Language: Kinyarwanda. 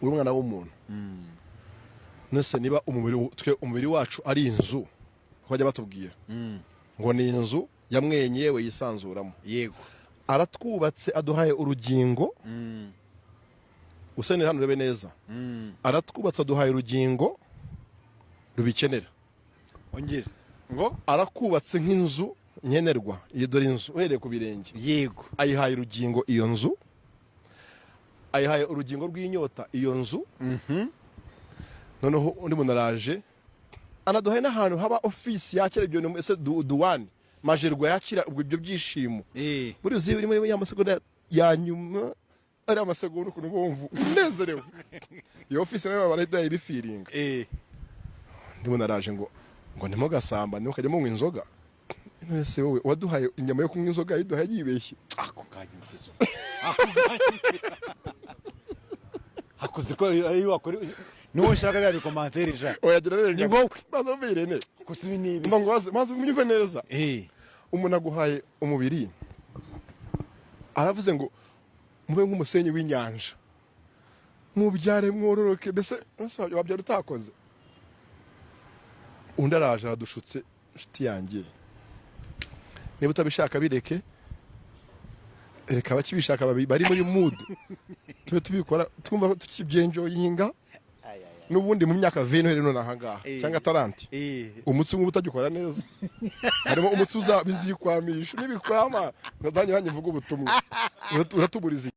Uri umwana w'umuntu. Nese niba umubiri, twe umubiri wacu ari inzu, bajya batubwira ngo ni inzu ya mwenyewe yisanzuramo. Aratwubatse, aduhaye urugingo. Usene hano urebe neza. Aratwubatse, aduhaye urugingo rubikenera. Ongera ngo. Arakubatse nk'inzu nkenerwa. Iyi dore inzu uhereye ku birenge. Ayihaye urugingo iyo nzu, ayihaye urugingo rw'inyota iyo nzu. Noneho undi muntu araje, anaduhaye n'ahantu haba ofisi yakira ibyo bintu, ese duwani majerwa yakira ubwo ibyo byishimo. Buri uzi biri muri ya masegonda ya nyuma, ari amasegonda ukuntu bumva unezerewe, iyo ofisi nayo barayiduhaye ibifiringa. Undi muntu araje ngo ntimugasamba, ntimukajya munywa inzoga. None se wowe waduhaye inyama yo kunywa inzoga yayiduhaye yibeshye? Ako kanyumvira, ako kanyumvira, hakuze ko iyo wakora niwo ushaka bya bikomantere ja. Oya, gira rero. Ni wowe. Maze umve, Irene. Gusa ibi ni ibi. Mba ngo maze unyumve neza. Umuntu aguhaye umubiri, aravuze ngo mube nk'umusenyi w'inyanja, mubyare mwororoke. Mbese wabyara utakoze? Undi araje aradushutse. Inshuti yanjye, niba utabishaka bireke, reka abakibishaka bari muri mood tube tubikora, twumva tukibyenjoyinga. N'ubundi mu myaka 20 uhereye none ahangaha cyangwa 30, umutsi umwe utagikora neza, harimo umutsi uza bizikwamisha. Nibikwama ngatangira nanjye mvuga ubutumwa. Uratuburiza.